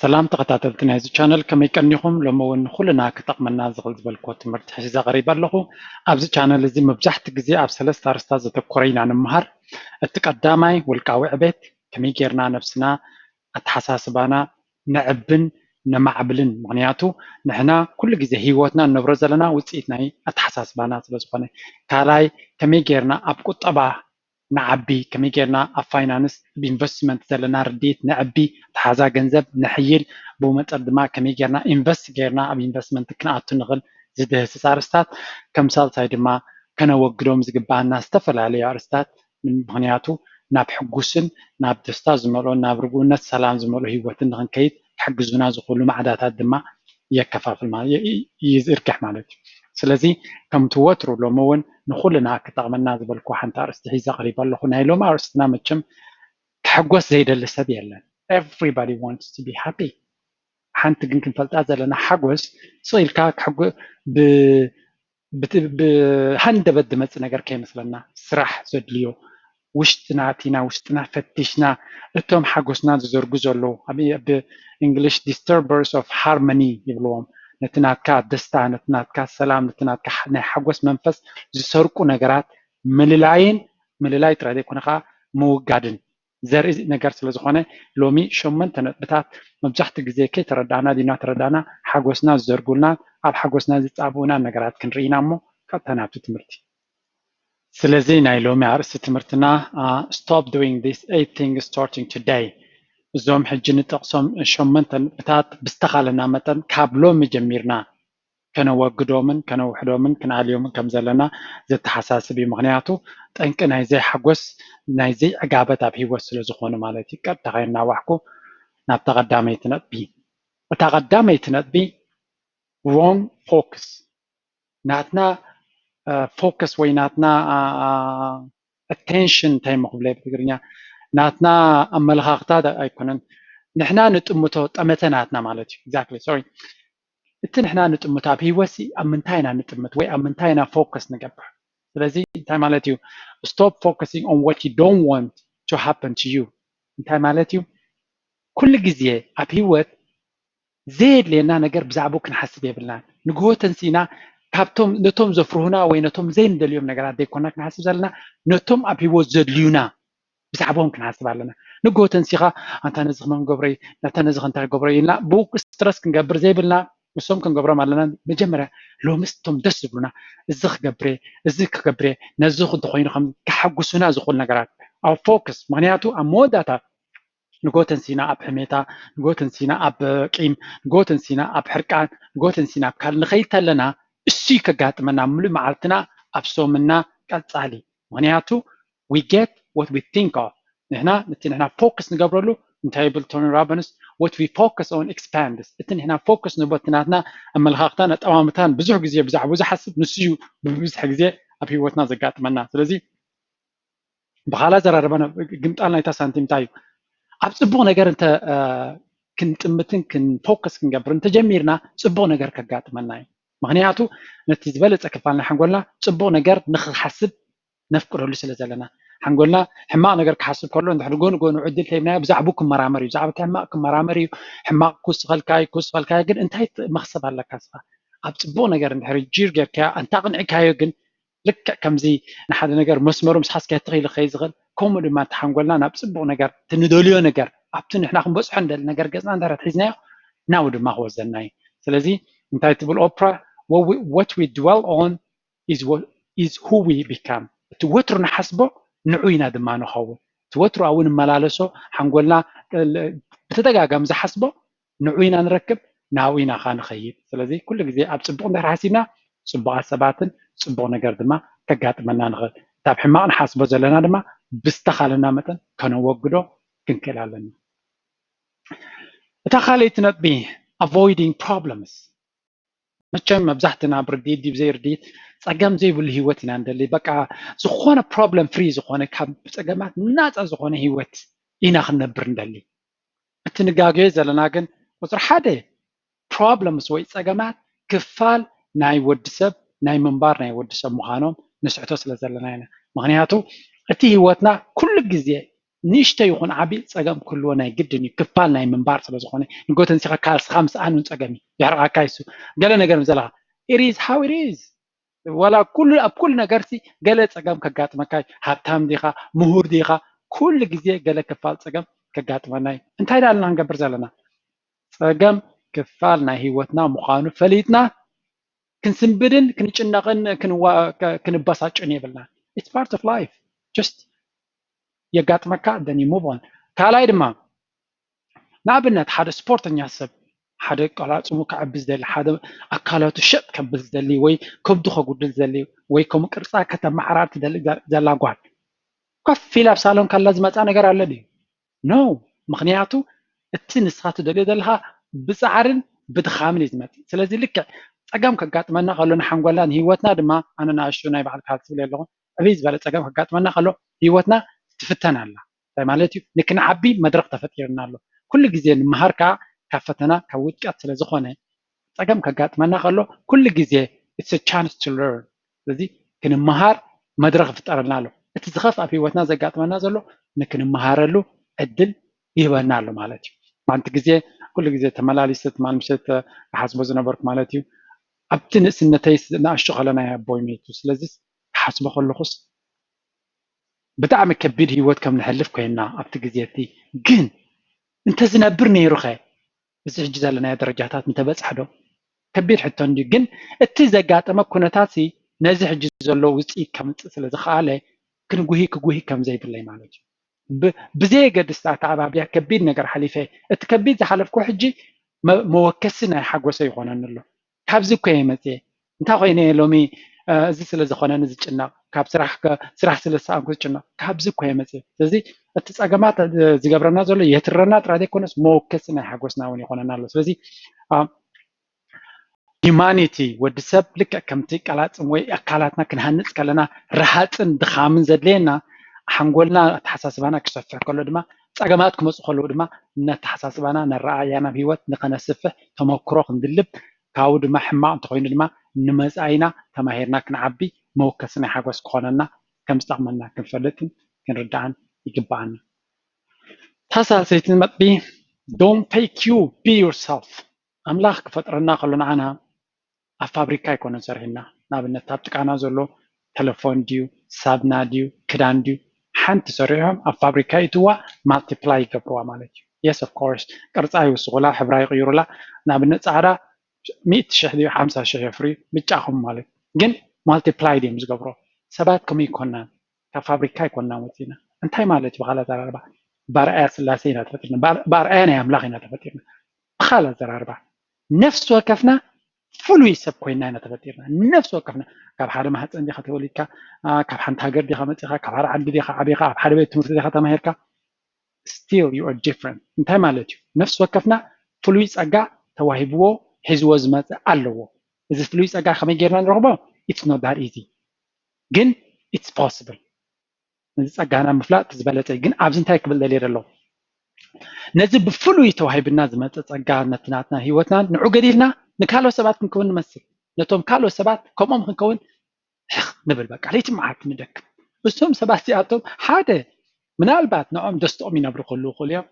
ሰላም ተኸታተልቲ ናይዚ ቻነል፣ ከመይ ቀኒኹም? ሎሚ እውን ንኹልና ክጠቕመና ዝኽእል ዝበልክዎ ትምህርቲ ሒዘ ቀሪበ ኣለኹ። ኣብዚ ቻነል እዚ መብዛሕቲ ግዜ ኣብ ሰለስተ ኣርስታት ዘተኮረ ኢና ንምሃር። እቲ ቀዳማይ ውልቃዊ ዕቤት፣ ከመይ ጌርና ነብስና፣ ኣተሓሳስባና ነዕብን ነማዕብልን። ምኽንያቱ ንሕና ኩሉ ግዜ ህይወትና ንነብሮ ዘለና ውፅኢት ናይ ኣተሓሳስባና ስለ ዝኾነ። ካልኣይ ከመይ ጌርና ኣብ ቁጠባ ንዓቢ፣ ከመይ ጌርና ኣብ ፋይናንስ፣ ኣብ ኢንቨስትመንት ዘለና ርድኢት ነዕቢ፣ ኣተሓዛ ገንዘብ ነሕይል፣ ብኡ መጠን ድማ ከመይ ጌርና ኢንቨስት ጌርና ኣብ ኢንቨስትመንት ክንኣቱ ንኽእል ዝድህስስ ኣርስታት፣ ከም ሳልሳይ ድማ ከነወግዶም ዝግባኣና ዝተፈላለዩ ኣርስታት፣ ምኽንያቱ ናብ ሕጉስን ናብ ደስታ ዝመልኦን ናብ ርጉእነት ሰላም ዝመልኦ ህይወትን ንኽንከይድ ክሕግዙና ዝኽእሉ ማዕዳታት ድማ የከፋፍል ማለት ይዝርግሕ ማለት እዩ። ስለዚ ከምቲ ወትሩ ሎሚ እውን ንኹልና ክጠቕመና ዝበልኩ ሓንቲ ኣርእስቲ ሒዘ ቀሪበ ኣለኹ። ናይ ሎሚ ኣርእስትና መቸም ክሕጎስ ዘይደሊ ሰብ የለን። Everybody wants to be happy። ሓንቲ ግን ክንፈልጣ ዘለና ሓጎስ ስቕ ኢልካ ብሃንደበት ዝመፅእ ነገር ከይመስለና፣ ስራሕ ዘድልዮ፣ ውሽጥና ኣቲና ውሽጥና ፈቲሽና፣ እቶም ሓጎስና ዝዘርጉ ዘለዉ ብ English disturbers of harmony ይብልዎም። ነቲ ናትካ ደስታ፣ ነቲ ናትካ ሰላም፣ ነቲ ናትካ ናይ ሓጎስ መንፈስ ዝሰርቁ ነገራት ምልላይን፣ ምልላይ ጥራይ ዘይኮነ ከዓ ምውጋድን ዘርኢ ነገር ስለ ዝኾነ፣ ሎሚ ሸመንተ ነጥብታት መብዛሕትኡ ግዜ ከይተረዳእና ዲና ተረዳእና ሓጎስና ዝዘርጉልና፣ ኣብ ሓጎስና ዝፃብኡና ነገራት ክንርኢ ኢና። እሞ ቀጥታ ናብቲ ትምህርቲ። ስለዚ ናይ ሎሚ ኣርእስቲ ትምህርትና stop doing these eight things starting today። እዞም ሕጂ ንጠቕሶም ሸመንተ ነጥብታት ብዝተኻለና መጠን ካብ ሎሚ ጀሚርና ከነወግዶምን ከነውሕዶምን ክንኣልዮምን ከም ዘለና ዘተሓሳስብ እዩ። ምኽንያቱ ጠንቂ ናይ ዘይሓጎስ ናይ ዘይዕጋበት ኣብ ህይወት ስለ ዝኾኑ ማለት እዩ። ቀጥታ ከየናዋሕኩ ናብታ ቀዳመይቲ ነጥቢ። እታ ቀዳመይቲ ነጥቢ wrong focus፣ ናትና ፎከስ ወይ ናትና ኣቴንሽን እንታይ እሞ ክብለ ብትግርኛ፣ ናትና ኣመለኻኽታ ኣይኮነን፣ ንሕና ንጥምቶ ጠመተ ናትና ማለት እዩ። Exactly, sorry። እቲ ንሕና ንጥምቶ ኣብ ህይወት ሲ ኣብ ምንታይ ኢና ንጥምት ወይ ኣብ ምንታይ ኢና ፎከስ ንገብር? ስለዚ እንታይ ማለት እዩ? Stop focusing on what you don't want to happen to you። እንታይ ማለት እዩ? ኩሉ ግዜ ኣብ ህይወት ዘየድልየና ነገር ብዛዕባኡ ክንሓስብ የብልናን። ንግሆ ተንሲእና ካብቶም ነቶም ዘፍርሁና ወይ ነቶም ዘይንደልዮም ነገራት ዘይኮና ክንሓስብ ዘለና፣ ነቶም ኣብ ህይወት ዘድልዩና ብዛዕባኦም ክንሓስብ ኣለና። ንግሆ ተንሲኻ ኣንታ ነዚ ክመን ገብረይ፣ ነታ ነዚ ክንታይ ገብረይ ኢልና ብኡ ስትረስ ክንገብር ዘይብልና፣ ንሶም ክንገብሮም ኣለና። መጀመርያ ሎምስ እቶም ደስ ዝብሉና፣ እዚ ክገብረ፣ እዚ ክገብረ፣ ነዚ እንተኾይኑ ከም ክሓጉሱና ዝኽእሉ ነገራት ኣብ ፎክስ። ምኽንያቱ ኣብ መወዳእታ ንጎ ተንሲና ኣብ ሕሜታ፣ ንጎ ተንሲና ኣብ ቂም፣ ንጎ ተንሲና ኣብ ሕርቃን፣ ንጎ ተንሲና ኣብ ካል ንኸይድ ተለና እሱ ከጋጥመና ምሉእ መዓልትና ኣብ ሶምና ቀጻሊ። ምኽንያቱ we get what we think of። ንሕና ነቲ ንሕና ፎክስ ንገብረሉ እንታይ ይብል ቶኒ ሮቢንስ፣ what we focus on expands። እቲ ንሕና ፎክስ ንቦቲ ናትና ኣመለኻኽታን ኣጠማምታን ብዙሕ ግዜ ብዛዕባኡ ዝሓስብ ንሱ እዩ ብብዝሒ ግዜ ኣብ ህይወትና ዘጋጥመና። ስለዚ ብኻላ ዘራረባና ግምጣል ናይታ ሳንቲም እንታይ እዩ? ኣብ ጽቡቕ ነገር እንተ ክንጥምትን ክንፎከስ ክንገብር እንተጀሚርና ጽቡቕ ነገር ከጋጥመና እዩ። ምኽንያቱ ነቲ ዝበለጸ ክፋል ናይ ሓንጎልና ጽቡቕ ነገር ንኽሓስብ ነፍቅደሉ ስለ ዘለና። ሓንጎልና ሕማቕ ነገር ክሓስብ ከሎ እንድሕር ጎን ጎኑ ዕድል ተሂብናዮ ብዛዕባኡ ክመራመር እዩ። ብዛዕባ እቲ ሕማቕ ክመራመር እዩ። ሕማቕ ክውስኸልካ እዩ፣ ክውስኸልካ እዩ። ግን እንታይ መኽሰብ ኣለካ ስኻ? ኣብ ጽቡቕ ነገር እንድሕር ጅር ጌርካዮ፣ እንተ ኣቕኒዕካዮ ግን ልክዕ ከምዚ ንሓደ ነገር መስመሩ ምስ ሓዝካዮ ትኽ ኢሉ ክኸይድ ዝኽእል፣ ከምኡ ድማ እቲ ሓንጎልና ናብ ጽቡቕ ነገር፣ እቲ ንደልዮ ነገር፣ ኣብቲ ንሕና ክንበጽሖ ንደሊ ነገር ገጽና እንድሕር ኣትሒዝናዮ ናብኡ ድማ ክወስደና እዩ። ስለዚ እንታይ ትብል ኦፕራ? What we, what we dwell on is what, is who we become። እቲ ወትሩ ንሓስቦ ንዑ ኢና ድማ ንኸውን። እቲ ወትሩ ኣብኡ ንመላለሶ ሓንጎልና ብተደጋጋሚ ዝሓስቦ ንዑ ኢና ንረክብ፣ ናብኡ ኢና ኸዓ ንኸይድ። ስለዚ ኩሉ ግዜ ኣብ ጽቡቕ እንድሕር ሓሲብና ጽቡቓት ሰባትን ጽቡቕ ነገር ድማ ከጋጥመና ንኽእል። እታ ኣብ ሕማቕ ንሓስቦ ዘለና ድማ ብዝተኻለና መጠን ከነወግዶ ክንክእል ኣለና። እታ ካልኣይቲ ነጥቢ avoiding problems። መቸም መብዛሕትና ብርድኢት ድዩ ብዘይርድኢት ጸገም ዘይብሉ ህይወት ኢና ንደሊ። በቃ ዝኾነ ፕሮብለም ፍሪ ዝኾነ ካብ ጸገማት ናጻ ዝኾነ ህይወት ኢና ክንነብር ንደሊ። እቲ ንጋገዮ ዘለና ግን ቁጽሪ ሓደ ፕሮብለምስ ወይ ጸገማት ክፋል ናይ ወዲ ሰብ ናይ ምንባር ናይ ወዲ ሰብ ምዃኖም ንስሕቶ ስለ ዘለና ኢና። ምኽንያቱ እቲ ህይወትና ኩሉ ግዜ ንእሽቶ ይኹን ዓቢ ጸገም ክህልዎ ናይ ግድን እዩ። ክፋል ናይ ምንባር ስለ ዝኾነ ንጎ ተንሲኻ ካልስኻ ምስኣን እውን ጸገም እዩ። የሕርቓካ ይሱ ገለ ነገር ምስ ዘለኻ it is how it is። ዋላ ኩሉ ኣብ ኩሉ ነገርሲ ገለ ጸገም ከጋጥመካ እዩ። ሃብታም ዲኻ፣ ምሁር ዲኻ፣ ኩሉ ግዜ ገለ ክፋል ጸገም ከጋጥመና እዩ። እንታይ ዳልና ክንገብር ዘለና? ጸገም ክፋል ናይ ህይወትና ምዃኑ ፈሊጥና ክንስንብድን ክንጭነቕን ክንዋ- ከ- ክንበሳጭን የብልና። It's part of life. Just የጋጥመካ፣ then you move on። ካልኣይ ድማ ንኣብነት ሓደ ስፖርተኛ ሰብ ሓደ ቀላጽሙ ከዕቢ ዝደሊ፣ ሓደ ኣካላቱ ሸጥ ከብል ዝደሊ ወይ ከብዱ ከጉድል ዝደሊ ወይ ከም ቅርጻ ከተመዓራር ትደሊ ዘላ ጓል ኮፍ ኢላ ኣብ ሳሎን ካላ ዝመጻ ነገር ኣሎ ድዩ? No። ምኽንያቱ እቲ ንስኻ ትደልዮ ዘለኻ ብጻዕርን ብድኻምን እዩ ዝመጽእ። ስለዚ ልክዕ ጸገም ከጋጥመና ከሎ ንሓንጎልና ንህይወትና ድማ ኣነ ንኣሽቱ ናይ ባዕልካ ትብል ኣለኹ ዕብይ ዝበለ ጸገም ከጋጥመና ከሎ ህይወትና ትፍተን ኣላ። እንታይ ማለት እዩ? ንክንዓቢ መድረኽ ተፈጢርና ኣሎ። ኩሉ ግዜ ንምሃር ከዓ ካብ ፈተና ካብ ውድቀት ስለ ዝኾነ ጸገም ከጋጥመና ከሎ ኩሉ ግዜ it's a chance to learn። ስለዚ ክንምሃር መድረኽ ይፍጠረልና ኣሎ። እቲ ዝኸፍ ኣብ ህይወትና ዘጋጥመና ዘሎ ንክንምሃረሉ ዕድል ይህበና ኣሎ ማለት እዩ። ሓንቲ ግዜ ኩሉ ግዜ ተመላሊሰ ትማል ምሸት ክሓስቦ ዝነበርኩ ማለት እዩ ኣብቲ ንእስነተይ ንኣሽቱ ከለና ኣቦይ ሞይቱ። ስለዚ ክሓስቦ ከለኹስ ብጣዕሚ ከቢድ ህይወት ከም ንሕልፍ ኮይና ኣብቲ ግዜ እቲ ግን እንተዝነብር ነይሩኸ እዚ ሕጂ ዘለናዮ ደረጃታት ምተበፅሐ ዶ? ከቢድ ሕቶ እንድዩ። ግን እቲ ዘጋጠመ ኩነታት ነዚ ሕጂ ዘሎ ውፅኢት ከምፅእ ስለ ዝኸኣለ ክንጉሂ ክጉሂ ከም ዘይብለይ ማለት እዩ። ብዘየገድስ ኣተዓባብያ ከቢድ ነገር ሓሊፈ እቲ ከቢድ ዝሓለፍኩ ሕጂ መወከሲ ናይ ሓጎሰ ይኾነኒ ኣሎ። ካብዚ እኮ እየ መፅየ። እንታይ ኮይነ እየ ሎሚ እዚ ስለ ዝኾነኒ ዝጭነቕ፣ ካብ ስራሕ ስራሕ ስለ ዝሰኣንኩ ዝጭነቕ፣ ካብዚ እኮ እየ መፅየ። ስለዚ እቲ ፀገማት ዝገብረና ዘሎ የትረና ጥራይ ዘይኮነስ መወከሲ ናይ ሓጎስና እውን ይኾነና ኣሎ። ስለዚ ሂማኒቲ ወዲ ሰብ ልክዕ ከምቲ ቀላፅም ወይ ኣካላትና ክንሃንፅ ከለና ረሃፅን ድኻምን ዘድልየና ሓንጎልና ኣተሓሳስባና ክሰፍሕ ከሎ ድማ ፀገማት ክመፁ ከለዉ ድማ ነተሓሳስባና ነረኣእያ ናብ ህይወት ንኸነስፍሕ ተመክሮ ክንድልብ ካብኡ ድማ ሕማቕ እንተኮይኑ ድማ ንመፃኢና ተማሂርና ክንዓቢ መወከሲ ናይ ሓጎስ ክኾነና ከም ዝጠቕመና ክንፈልጥን ክንርዳእን ይግባኣና። እታ ሳልሰይቲ ነጥቢ don't fake you, be yourself። ኣምላኽ ክፈጥረና ከሎ ንዓና ኣብ ፋብሪካ ኣይኮነን ሰርሕና። ንኣብነት ኣብ ጥቃና ዘሎ ተለፎን ድዩ ሳብና ድዩ ክዳን ድዩ ሓንቲ ሰሪሖም ኣብ ፋብሪካ ይእትዋ ማልቲፕላይ ይገብርዋ ማለት እዩ። Yes of course ቅርፃ ይውስኹላ ሕብራ ይቕይሩላ። ንኣብነት ፃዕዳ ሚእቲ ሽሕ ድዩ ሓምሳ ሽሕ የፍርዩ ብጫ ከም ማለት ግን ማልቲፕላይ ድዮም ዝገብሮ። ሰባት ከምኡ ይኮናን ካብ ፋብሪካ ኣይኮናን ወፂና። እንታይ ማለት እዩ ብካል ኣዘራርባ ብኣርኣያ ስላሴ ኢና ተፈጢርና። ብኣርኣያ ናይ ኣምላኽ ኢና ተፈጢርና። ብካል ኣዘራርባ ነፍሲ ወከፍና ፍሉይ ሰብ ኮይና ኢና ተፈጢርና። ነፍሲ ወከፍና ካብ ሓደ ማህፀን ዲኻ ተወሊድካ፣ ካብ ሓንቲ ሃገር ዲኻ መፂኻ፣ ካብ ሓደ ዓዲ ዲኻ ዓቢኻ፣ ኣብ ሓደ ቤት ትምህርቲ ዲኻ ተማሂርካ፣ still you are different። እንታይ ማለት እዩ? ነፍሲ ወከፍና ፍሉይ ፀጋ ተዋሂብዎ ሒዝዎ ዝመፅእ ኣለዎ። እዚ ፍሉይ ፀጋ ከመይ ጌርና ንረኽቦ? It's not that easy ግን it's possible። ነዚ ጸጋና ምፍላጥ ዝበለጸ እዩ። ግን ኣብዚ እንታይ ክብል ደልየ ደለኹ? ነዚ ብፍሉይ ተዋሂብና ዝመጸ ጸጋ ነቲ ናትና ህይወትና ንዑ ገዲፍና ንካልኦት ሰባት ክንከውን ንመስል። ነቶም ካልኦት ሰባት ከምኦም ክንከውን ሕኽ ንብል በቃ ለይቲ መዓልቲ ንደክም። እዞም ሰባት እዚኣቶም ሓደ ምናልባት ንዖም ደስትኦም ይነብሩ ክህልዉ ይኽእሉ እዮም።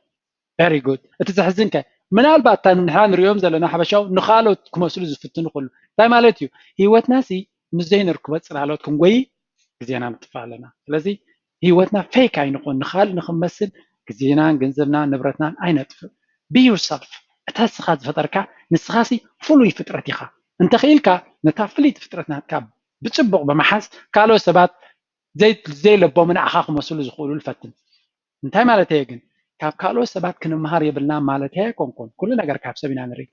Very good። እቲ ዘሕዝን ከ ምናልባት እታ ንሕና ንሪኦም ዘለና ሓበሻዊ ንኻልኦት ክመስሉ ዝፍትኑ ክህሉ እንታይ ማለት እዩ? ህይወትና ሲ ምስ ዘይንርክቦ ጽላሎት ክንጎይ ግዜና ንጥፋ ኣለና። ስለዚ ህይወትና ፌክ ኣይንኾን። ንኻልእ ንኽንመስል ግዜናን ገንዘብናን ንብረትናን ኣይነጥፍእ። Be yourself። እታ ንስኻ ዝፈጠርካ ንስኻ ሲ ፍሉይ ፍጥረት ኢኻ። እንተኽኢልካ ነታ ፍልይቲ ፍጥረት ናትካ ብጽቡቕ ብምሓዝ ካልኦት ሰባት ዘይለቦምን ንዓኻ ክመስሉ ዝኽእሉ ንፈትን። እንታይ ማለተይ እየ ግን? ካብ ካልኦት ሰባት ክንምሃር የብልናን ማለተይ ኣይኮንኩን። ኩሉ ነገር ካብ ሰብ ኢና ንርኢ።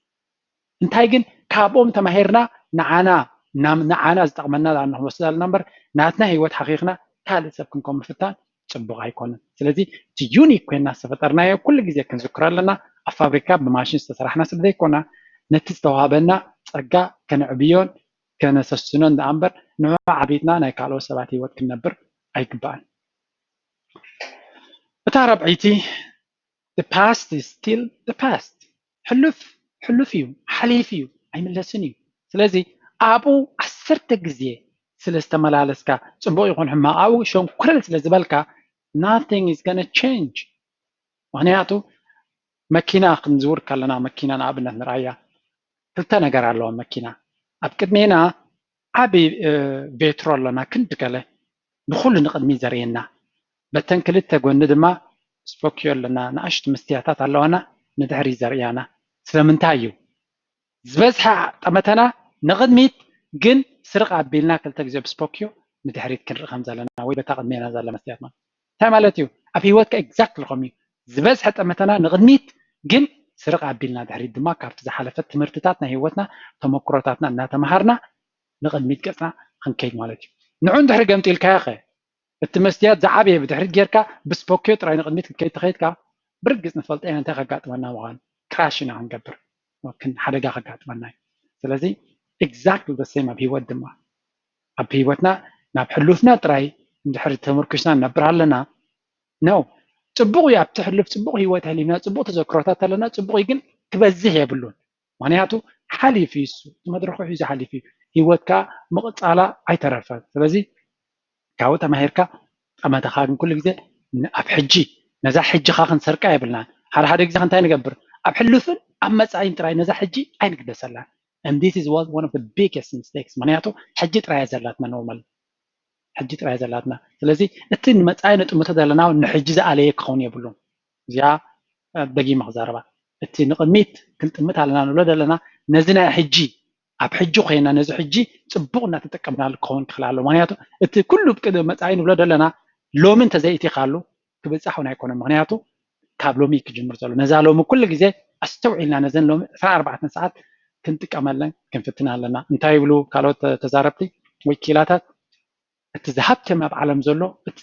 እንታይ ግን ካብኦም ተማሂርና ንዓና ንዓና ዝጠቕመና ንወስድ ኣለና እምበር ናትና ህይወት ሓኺኽና ካልእ ሰብ ክንከውን ምፍታን ጽቡቕ ኣይኮነን። ስለዚ እቲ ዩኒክ ኮይና ዝተፈጠርናዮ ኩሉ ግዜ ክንዝክሮ ኣለና። ኣብ ፋብሪካ ብማሽን ዝተሰራሕና ስለ ዘይኮና ነቲ ዝተዋህበና ጸጋ ከነዕብዮን ከነሰስኖን ደኣ እምበር ንዑ ዓቢጥና ናይ ካልኦት ሰባት ህይወት ክንነብር ኣይግባእን። እታ ራብዐይቲ the past is still the past። ሕሉፍ ሕሉፍ እዩ፣ ሓሊፉ እዩ፣ ኣይምለስን እዩ። ስለዚ ኣብኡ ዓሰርተ ግዜ ስለ ዝተመላለስካ፣ ጽቡቕ ይኹን ሕማቕ ኣብኡ ሸንኮለል ስለ ዝበልካ nothing is gonna change። ምክንያቱ መኪና ክንዝውር ከለና፣ መኪና ንኣብነት ንርኣያ፣ ክልተ ነገር ኣለዋ መኪና። ኣብ ቅድሜና ዓቢ ቬትሮ ኣለና፣ ክንዲ ገለ ንኩሉ ንቅድሚ ዘርእየና። በተን ክልተ ጎኒ ድማ ስፖኪዮ ኣለና፣ ንኣሽቱ መስትያታት ኣለዋና፣ ንድሕሪ ዘርእያና። ስለምንታይ እዩ ዝበዝሐ ጠመተና ንቅድሚት፣ ግን ስርቅ ኣቢልና ክልተ ግዜ ብስፖኪዮ ንድሕሪት ክንርኢ ከም ዘለና ወይ በታ ቅድሜና ዘላ መስትያት ማለት እንታይ ማለት እዩ? ኣብ ህይወትካ exactly ከምኡ እዩ። ዝበዝሐ ጠመተና ንቅድሚት፣ ግን ስርቅ ኣቢልና ድሕሪት ድማ ካብቲ ዝሓለፈት ትምህርትታት ናይ ህይወትና ተመክሮታትና እናተምሃርና ንቅድሚት ገፅና ክንከይድ ማለት እዩ። ንዑ እንድሕሪ ገምጢልካዮ ከ እቲ መስትያት ዝዓበየ ብድሕሪት ጌርካ ብስፖኪዮ ጥራይ ንቅድሚት ክትከይድ ተኸይድካ ብርግፅ ንፈልጦ ኢና እንታይ ከጋጥመና ምዃኑ። ክራሽ ኢና ክንገብር፣ ሓደጋ ከጋጥመና እዩ። ስለዚ exactly the same ኣብ ህይወት ድማ ኣብ ህይወትና ናብ ሕሉፍና ጥራይ እንድሕር ተመርኩስና ንነብር ኣለና ነው። ፅቡቅ እዩ፣ ኣብቲ ሕሉፍ ፅቡቅ ህይወት ኣሕሊፍና ፅቡቅ ተዘክሮታት ኣለና፣ ፅቡቅ እዩ፣ ግን ክበዝሕ የብሉን። ምክንያቱ ሓሊፉ እዩ፣ እሱ እቲ መድረኩ ሒዙ ሓሊፉ እዩ። ህይወትካ ምቕፃላ ኣይተረፈን። ስለዚ ካብኡ ተማሂርካ ጠመተኻ ግን ኩሉ ግዜ ኣብ ሕጂ ነዛ ሕጂኻ ክንሰርቃ የብልናን። ሓደ ሓደ ግዜ እንታይ ንገብር፣ ኣብ ሕሉፍን ኣብ መፃኢን ጥራይ ነዛ ሕጂ ኣይንግደሰላን። And this is what one of the biggest mistakes። ምክንያቱ ሕጂ ጥራይ እያ ዘላትና፣ ኖርማል ሕጂ ጥራይ እያ ዘላትና። ስለዚ እቲ ንመፃኢ ንጥምቶ ዘለና እውን ንሕጂ ዝኣለየ ክኸውን የብሉን። እዚኣ ደጊመ ክዛረባ፣ እቲ ንቅድሚት ክንጥምት ኣለና ንብሎ ዘለና ነዚ ናይ ሕጂ፣ ኣብ ሕጂ ኮይና ነዚ ሕጂ ፅቡቅ እናተጠቀምናሉ ክኸውን ክኽእል ኣለዎ። ምክንያቱ እቲ ኩሉ መፃኢ ንብሎ ዘለና ሎሚ እንተዘይእቲኻሉ ክብፃሕ እውን ኣይኮነን። ምክንያቱ ካብ ሎሚ ክጅምር ዘሎ ነዛ ሎሚ ኩሉ ግዜ ኣስተውዒልና ነዘን ሎሚ ዕስራን ኣርባዕተን ሰዓት ክንጥቀመለን ክንፍትን ኣለና። እንታይ ይብሉ ካልኦት ተዛረብቲ ወይ ኪላታት? እቲ ዝሃብተመ ኣብ ዓለም ዘሎ እቲ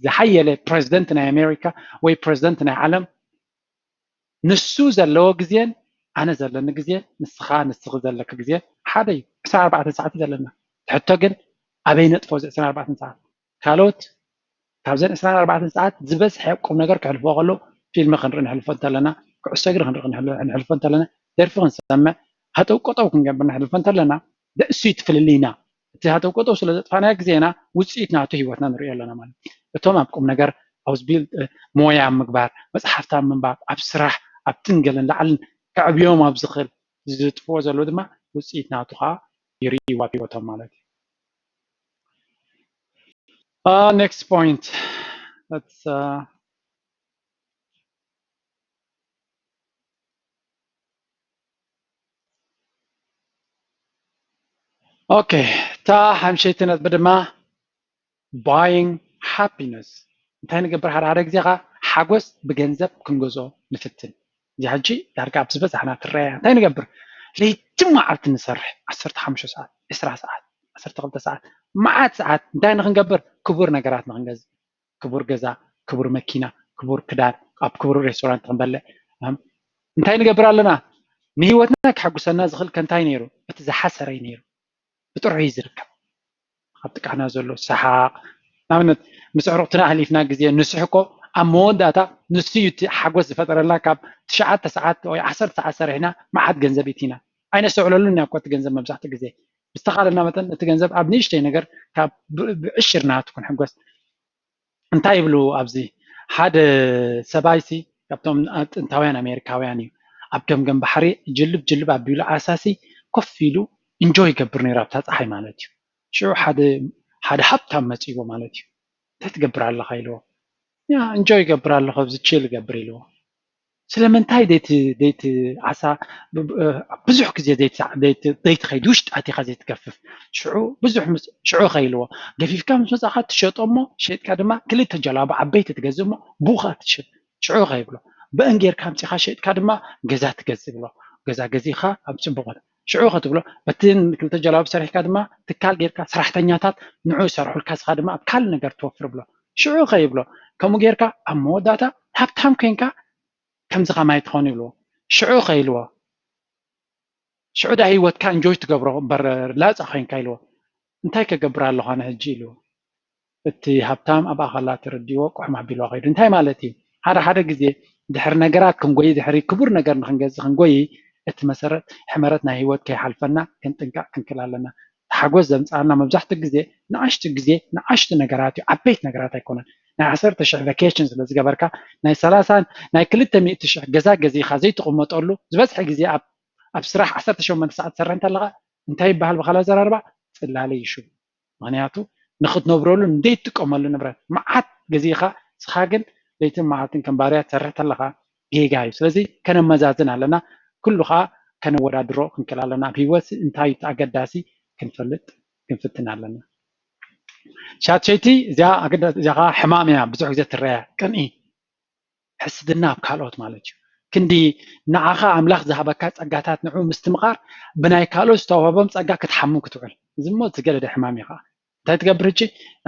ዝሓየለ ፕረዚደንት ናይ ኣሜሪካ ወይ ፕረዚደንት ናይ ዓለም ንሱ ዘለዎ ግዜን ኣነ ዘለኒ ግዜ፣ ንስኻ ንስኺ ዘለኪ ግዜ ሓደ እዩ። ዕስራን ኣርባዕተን ሰዓት እዩ ዘለና። ሕቶ ግን ኣበይ ነጥፎ እዚ ዕስራን ኣርባዕተን ሰዓት? ካልኦት ካብዘን ዕስራን ኣርባዕተን ሰዓት ዝበዝሐ ቁም ነገር ክሕልፎ ከሎ ፊልም ክንርኢ ንሕልፎ እንተለና፣ ኩዕሶ እግሪ ክንርኢ ንሕልፎ እንተለና፣ ደርፊ ክንሰምዕ ሃጠው ቀጠው ክንገብር ንሕልፎ እንተለና፣ እሱ እዩ እቲ ፍልልይና። እቲ ሃተው ቀጠው ስለ ዘጥፋናዮ ግዜና ውፅኢት ናቱ ህይወትና ንሪኦ ኣለና ማለት እዩ። እቶም ኣብ ቁም ነገር ኣብ ዝብል ሞያ ኣብ ምግባር፣ መፅሓፍቲ ኣብ ምንባብ፣ ኣብ ስራሕ፣ ኣብ ትንገልን ላዕልን ከዕብዮም ኣብ ዝኽእል ዝጥፍዎ ዘለዉ ድማ ውፅኢት ናቱ ከዓ ይርእይዎ ኣብ ህይወቶም ማለት እዩ። Uh, next point. Let's uh, okay. እታ ሓምሸይቲ ነጥቢ ድማ buying happiness። እንታይ ንገብር? ሓደ ሓደ ግዜ ከዓ ሓጎስ ብገንዘብ ክንገዝኦ ንፍትን። እዚ ሕጂ ዳርጋ ኣብ ዝበዛሕና ትረኣያ። እንታይ ንገብር? ለይቲ መዓልቲ ንሰርሕ፣ ዓሰርተ ሓሙሽተ ሰዓት፣ ዕስራ ሰዓት፣ ዓሰርተ ክልተ ሰዓት፣ መዓት ሰዓት እንታይ ንክንገብር? ክቡር ነገራት ንክንገዝእ። ክቡር ገዛ፣ ክቡር መኪና፣ ክቡር ክዳን፣ ኣብ ክቡር ሬስቶራንት ክንበልዕ። እንታይ ንገብር ኣለና? ንህይወትና ከሐጉሰና ዝኽእል ከ እንታይ ነይሩ? እቲ ዝሓሰረ እዩ ነይሩ። ብጥርሑ እዩ ዝርከብ። ኣብ ጥቃና ዘሎ ሰሓቕ፣ ንኣብነት ምስ ኣዕሩኽትና ኣሕሊፍና ግዜ ንስሕቆ ኣብ መወዳእታ ንሱ እዩ እቲ ሓጎስ ዝፈጠረልና። ካብ ትሽዓተ ሰዓት ወይ ዓሰርተ ሰዓት ሰሪሕና መዓት ገንዘብ እቲና ኣይነስተውዕለሉን ኢና እኮ እቲ ገንዘብ መብዛሕትኡ ግዜ። ብዝተኻለና መጠን እቲ ገንዘብ ኣብ ንእሽተይ ነገር ካብ ብዕሽር ናቱ ክንሕጎስ እንታይ ይብሉ ኣብዚ ሓደ ሰብኣይሲ ካብቶም ጥንታውያን ኣሜሪካውያን እዩ። ኣብ ገምገም ባሕሪ ጅልብ ጅልብ ኣቢሉ ዓሳሲ ኮፍ ኢሉ ኢንጆይ ይገብር ነይሩ ኣብታ ፀሓይ ማለት እዩ። ሽዑ ሓደ ሓደ ሃብታም መፂዎ ማለት እዩ። እንታይ ትገብር ኣለኻ ኢልዎ። ያ ኢንጆይ ይገብር ኣለኹ ኣብዚ ቺል ይገብር ኢልዎ። ስለምንታይ ደይቲ ደይቲ ዓሳ ብዙሕ ግዜ ዘይትኸይድ ውሽጢ ኣቲኻ ዘይትገፍፍ? ሽዑ ብዙሕ ሽዑ ከይልዎ ገፊፍካ ምስ መፃኻ ትሸጦ እሞ ሸጥካ ድማ ክልተ ጀላቡ ዓበይቲ ትገዝእ እሞ ብኡ ከዓ ትሽጥ። ሽዑ ከይብሎ ብእን ጌርካ ኣምፂኻ ሸጥካ ድማ ገዛ ትገዝእ ብሎ። ገዛ ገዚእኻ ኣብ ፅቡቅ ሽዑ ከትብሎ በቲ ክልተ ጀላቡ ሰሪሕካ ድማ ትካል ጌርካ ሰራሕተኛታት ንዑ ይሰርሑልካ ስኻ ድማ ኣብ ካልእ ነገር ትወፍር ብሎ። ሽዑ ከይብሎ ከምኡ ጌርካ ኣብ መወዳእታ ሃብታም ኮይንካ ከምዚ ከማይ ትኸውን ይብልዎ። ሽዑ ከይልዎ ሽዑ ዳ ህይወትካ እንጆይ ትገብሮ እምበር ላፃ ኮይንካ ኢልዎ። እንታይ ከገብር ኣለኹ ኣነ ሕጂ ኢልዎ። እቲ ሃብታም ኣብ ኣኸላ ተረዲዎ ቁሕም ኣቢልዋ ከይዱ። እንታይ ማለት እዩ? ሓደ ሓደ ግዜ ድሕሪ ነገራት ክንጎይ ድሕሪ ክቡር ነገር ንክንገዝእ ክንጎይ እቲ መሰረት ሕመረት ናይ ህይወት ከይሓልፈና ክንጥንቀቕ ክንክል ኣለና። ሓጎስ ዘምፅኣልና መብዛሕትኡ ግዜ ንኣሽቱ ግዜ ንኣሽቱ ነገራት እዩ፣ ዓበይቲ ነገራት ኣይኮነን። ናይ ዓሰርተ ሽሕ ቫኬሽን ስለ ዝገበርካ ናይ ሰላሳን ናይ ክልተ ሚእቲ ሽሕ ገዛ ገዚእኻ ዘይትቕመጠሉ ዝበዝሐ ግዜ ኣብ ኣብ ስራሕ ዓሰርተ ሸሞንተ ሰዓት ትሰርሕ እንተለኻ እንታይ ይበሃል ብኻልእ ኣዘራርባ ጽላለ ይሽቡ። ምክንያቱ ንክትነብረሉ እንደይትጥቀመሉ ንብረት መዓት ገዚእኻ ንስኻ ግን ለይትን መዓልትን ከም ባርያ ትሰርሕ ተለኻ ጌጋ እዩ። ስለዚ ከነመዛዝን ኣለና። ኩሉ ከዓ ከነወዳድሮ ክንክእል ኣለና። ኣብ ህይወት እንታይ እዩ ኣገዳሲ ክንፈልጥ ክንፍትን ኣለና። ሻትሸይቲ እዚኣ ኣገዳሲ እዚኣ ከዓ ሕማም እያ፣ ብዙሕ ግዜ ትረያ ቅንኢ ሕስድና ኣብ ካልኦት ማለት እዩ። ክንዲ ንዓኻ ኣምላኽ ዝሃበካ ጸጋታት ንዑ ምስትምቓር ብናይ ካልኦት ዝተዋህቦም ጸጋ ክትሓሙ ክትውዕል እዚ እሞ ዝገደደ ሕማም እዩ ከዓ እንታይ ትገብር ሕጂ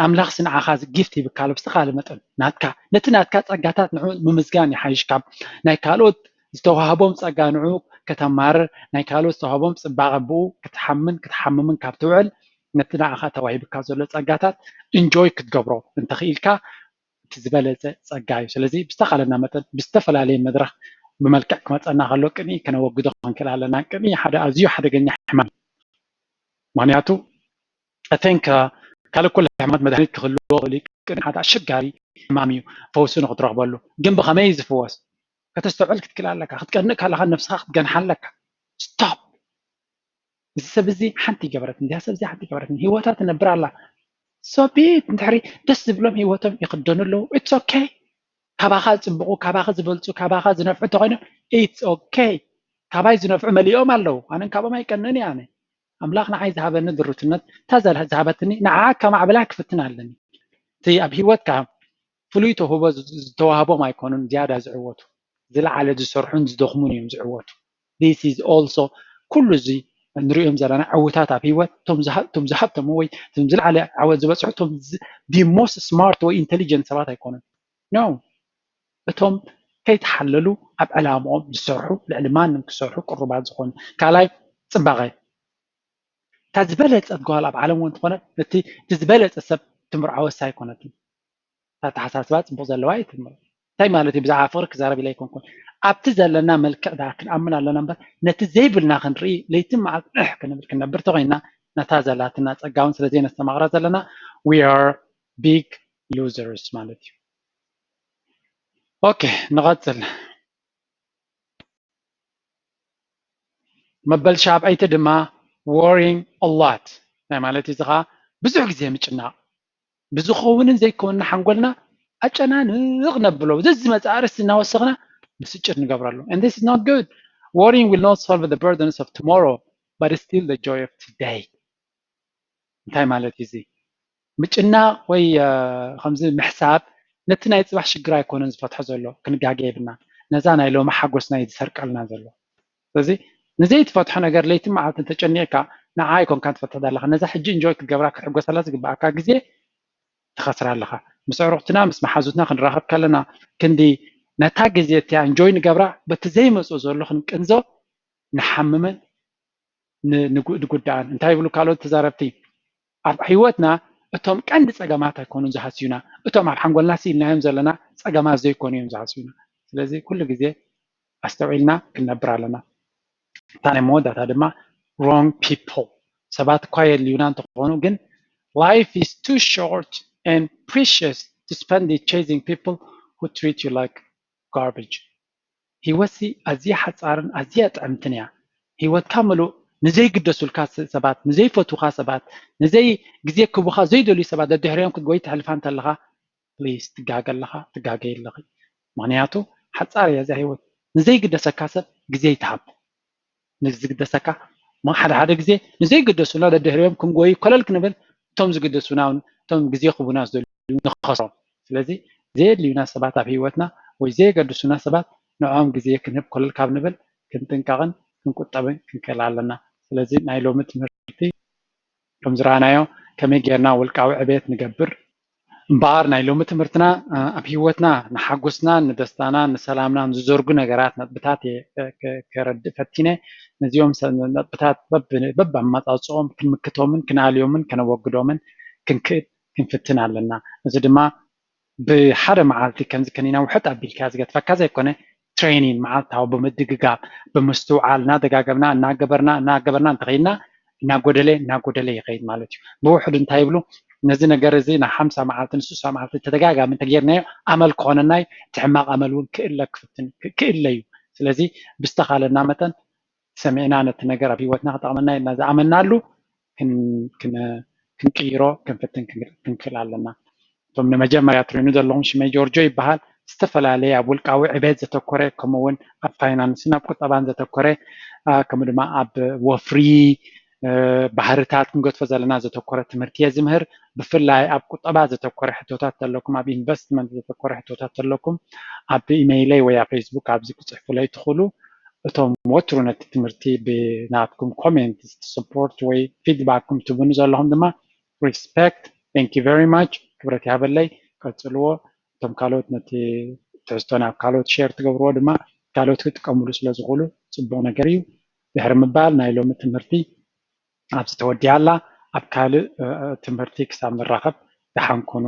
ኣምላኽሲ ንዓኻ ጊፍት ይብካ ኣሎ ብዝተኻለ መጠን ናትካ ነቲ ናትካ ጸጋታት ንዑ ምምዝጋን ይሓይሽ ካብ ናይ ካልኦት ዝተዋህቦም ጸጋ ንዑ ከተማርር ናይ ካልኦት ዝተዋህቦም ጽባቐ ብኡ ክትሓምን ክትሓምምን ካብ ትውዕል ነቲ ንዓኻ ተዋሂብካ ዘሎ ጸጋታት ኢንጆይ ክትገብሮ እንተኽኢልካ እቲ ዝበለፀ ፀጋ እዩ። ስለዚ ብዝተኻለና መጠን ብዝተፈላለየ መድረኽ ብመልክዕ ክመፀና ከሎ ቅንኢ ከነወግዶ ክንክእል ኣለና። ቅንኢ ሓደ ኣዝዩ ሓደገኛ ሕማም እዩ። ምክንያቱ I think ካልእ ኩሉ ሕማማት መድሃኒት ክህልዎ ይኽእል እዩ። ቅንኢ ሓደ ኣሸጋሪ ሕማም እዩ ፈውሲ ንክትረኽበሉ። ግን ብኸመይ እዩ ዝፍወስ? ከተስተውዕል ክትክእል ኣለካ። ክትቀንእ ከለኻ ነብስኻ ክትገንሓ ኣለካ። ስቶፕ እዚ ሰብ እዚ ሓንቲ ይገበረትኒ እዚኣ ሰብ እዚ ሓንቲ ይገበረትኒ ህይወታ ትነብር ኣላ so be it እንድሕሪ ደስ ዝብሎም ህይወቶም ይኽደኑ ኣለዉ it's okay ካባኻ ዝፅብቑ ካባኻ ዝበልፁ ካባኻ ዝነፍዑ እንተኮይኖም it's okay ካባይ ዝነፍዑ መሊኦም ኣለዉ ኣነን ካብኦም ኣይቀንእን እየ ኣነ ኣምላኽ ንዓይ ዝሃበኒ ድሩትነት እታ ዝሃበትኒ ንዓ ከማዕብላ ክፍትን ኣለኒ እቲ ኣብ ህይወትካ ፍሉይ ተውህቦ ዝተዋህቦም ኣይኮኑን ዝያዳ ዝዕወቱ ዝለዓለ ዝሰርሑን ዝደኽሙን እዮም ዝዕወቱ this is also ኩሉ እዚ ንሪኦም ዘለና ዕውታት ኣብ ህይወት እቶም ዝሃብተሙ ወይ እቶም ዝለዓለ ዓወት ዝበፅሑ እቶም the most smart ወይ intelligent ሰባት ኣይኮኑን no እቶም ከይተሓለሉ ኣብ ዕላምኦም ዝሰርሑ ልዕሊ ማንም ክሰርሑ ቅሩባት ዝኾኑ ካልኣይ ፅባቐ እታ ዝበለፀት ጓል ኣብ ዓለም እውን ትኾነ እቲ ዝበለፀ ሰብ ትምርዓወሳ ኣይኮነትን ኣተሓሳስባ ፅቡቅ ዘለዋ እዩ ትምር እንታይ ማለት እዩ ብዛዕባ ፍቅሪ ክዛረብ ኢለ ኣይኮንኩን ኣብቲ ዘለና መልክዕ ዳ ክንኣምን ኣለና እምበር ነቲ ዘይብልና ክንርኢ ለይትን መዓልትን እሕ ክንብል ክነብር ተኮይንና ነታ ዘላትና ፀጋ እውን ስለዘይነስተማቅራ ዘለና we are big losers ማለት እዩ okay ንቐፅል መበል ሻብዐይቲ ድማ worrying a lot ናይ ማለት እዚ ከዓ ብዙሕ ግዜ ምጭናቕ ብዝኸውንን ዘይከውንን ሓንጎልና ኣጨናንቕ ነብሎ ዘዝመፅእ ኣርእስቲ እናወሰኽና ብስጭት ንገብረሉ and this is not good worrying will not solve the burdens of tomorrow but still the joy of today እንታይ ማለት እዩ እዚ ምጭናቕ ወይ ከምዚ ምሕሳብ ነቲ ናይ ፅባሕ ሽግር ኣይኮነን ዝፈትሖ ዘሎ ክንጋገ የብና ነዛ ናይ ሎሚ ሓጎስና እዩ ዝሰርቀልና ዘሎ ስለዚ ንዘይትፈትሖ ነገር ለይትን መዓልትን ተጨኒቕካ ንዓ ኣይኮንካ ትፈትሕ ዘለካ ነዛ ሕጂ እንጆይ ክትገብራ ክትሕጎሰላ ዝግበኣካ ግዜ ትኸስራ ኣለኻ ምስ ኣዕሩኽትና ምስ መሓዙትና ክንራኸብ ከለና ክንዲ ነታ ግዜ እቲያ እንጆይ ንገብራ በቲ ዘይመፅኡ ዘሎ ክንቅንዞ ንሓምምን ንጉዳእን እንታይ ይብሉ ካልኦት ተዛረብቲ ኣብ ህይወትና እቶም ቀንዲ ፀገማት ኣይኮኑን ዝሃስዩና እቶም ኣብ ሓንጎልና ስኢልናዮም ዘለና ፀገማት ዘይኮኑ እዮም ዝሃስዩና ስለዚ ኩሉ ግዜ ኣስተውዒልና ክንነብር ኣለና እታ ናይ መወዳእታ ድማ wrong people ሰባት እኳ የድልዩና እንተኾኑ ግን life is too short and precious to spend it chasing people who treat you like garbage ህይወትሲ ኣዝያ ሓፃርን ኣዝያ ጥዕምትን እያ ህይወትካ ምሉእ ንዘይግደሱልካ ሰባት ንዘይፈትውካ ሰባት ንዘይ ግዜ ክቡካ ዘይደልዩ ሰባት ደድሕሪኦም ክትጎይ ተሕልፋ እንተለካ ፕሊስ ትጋገ ኣለኻ ትጋገይ ኣለኺ ምክንያቱ ሓፃር እያ እዛ ህይወት ንዘይግደሰካ ሰብ ግዜ ይትሃብ ንዝግደሰካ ሓደ ሓደ ግዜ ንዘይግደሱና ደድሕሪኦም ክንጎይ ኮለል ክንብል እቶም ዝግደሱና እውን እቶም ግዜ ክቡና ዝደልዩ ንኸስሮም ስለዚ ዘየድልዩና ሰባት ኣብ ህይወትና ወይ ዘየገድሱና ሰባት ንዕኦም ግዜ ክንህብ ኮለል ካብ ንብል ክንጥንቀቕን ክንቁጠብን ክንክእል ኣለና ስለዚ ናይ ሎሚ ትምህርቲ ከም ዝረኣናዮ ከመይ ጌርና ውልቃዊ ዕቤት ንገብር እምበኣር ናይ ሎሚ ትምህርትና ኣብ ህይወትና ንሓጎስናን ንደስታናን ንሰላምናን ዝዘርጉ ነገራት ነጥብታት እየ ከረድእ ፈቲነ ነዚኦም ነጥብታት በብኣመፃፅኦም ክንምክቶምን ክንኣልዮምን ከነወግዶምን ክንክእል ክንፍትን ኣለና እዚ ድማ ብሓደ መዓልቲ ከምዚ ከኒና ውሕጥ ኣቢልካ ዝገድፈካ ዘይኮነ training መዓልታዊ ብምድግጋም ብምስትውዓል እናደጋገምና እናገበርና እናገበርና እንተኸይድና እናጎደለ እናጎደለ ይኸይድ ማለት እዩ ብውሕዱ እንታይ ይብሉ ነዚ ነገር እዚ ን ሓምሳ መዓልቲ ን ስሳ መዓልቲ ተደጋጋሚ እንተጌርናዮ ኣመል ክኾነና እዩ። እቲ ሕማቕ ኣመል እውን ክእለ ክፍትን ክእለ እዩ። ስለዚ ብዝተኻለና መጠን ሰሚዕና ነቲ ነገር ኣብ ህይወትና ክጠቕመና ኢልና ዝኣመናሉ ክንቅይሮ ክንፍትን ክንክእል ኣለና። እቶም ንመጀመርያ ትሪኑ ዘለኹም ሽመይ ጆርጆ ይበሃል። ዝተፈላለየ ኣብ ውልቃዊ ዕቤት ዘተኮረ ከምኡውን ኣብ ፋይናንስን ኣብ ቁጠባን ዘተኮረ ከምኡ ድማ ኣብ ወፍሪ ባህርታት ክንገድፎ ዘለና ዘተኮረ ትምህርቲ እየ ዝምህር። ብፍላይ ኣብ ቁጠባ ዘተኮረ ሕቶታት ዘለኩም፣ ኣብ ኢንቨስትመንት ዘተኮረ ሕቶታት ዘለኩም ኣብ ኢሜይለይ ወይ ኣብ ፌስቡክ ኣብዚ ክፅሕፉለይ ትኽእሉ። እቶም ወትሩ ነቲ ትምህርቲ ብናትኩም ኮሜንት ሰፖርት ወይ ፊድባክኩም ትቡኒ ዘለኹም ድማ respect thank you very much ክብረት ይሃበለይ። ቀፅልዎ። እቶም ካልኦት ነቲ ትሕዝቶ ናብ ካልኦት ሼር ትገብርዎ ድማ ካልኦት ክጥቀምሉ ስለ ዝኽእሉ ፅቡቕ ነገር እዩ። ድሕሪ ምባል ናይ ሎሚ ትምህርቲ ኣብዚ ተወዲኣ ኣላ። ኣብ ካልእ ትምህርቲ ክሳብ ንራኸብ ደሓን ኩኑ።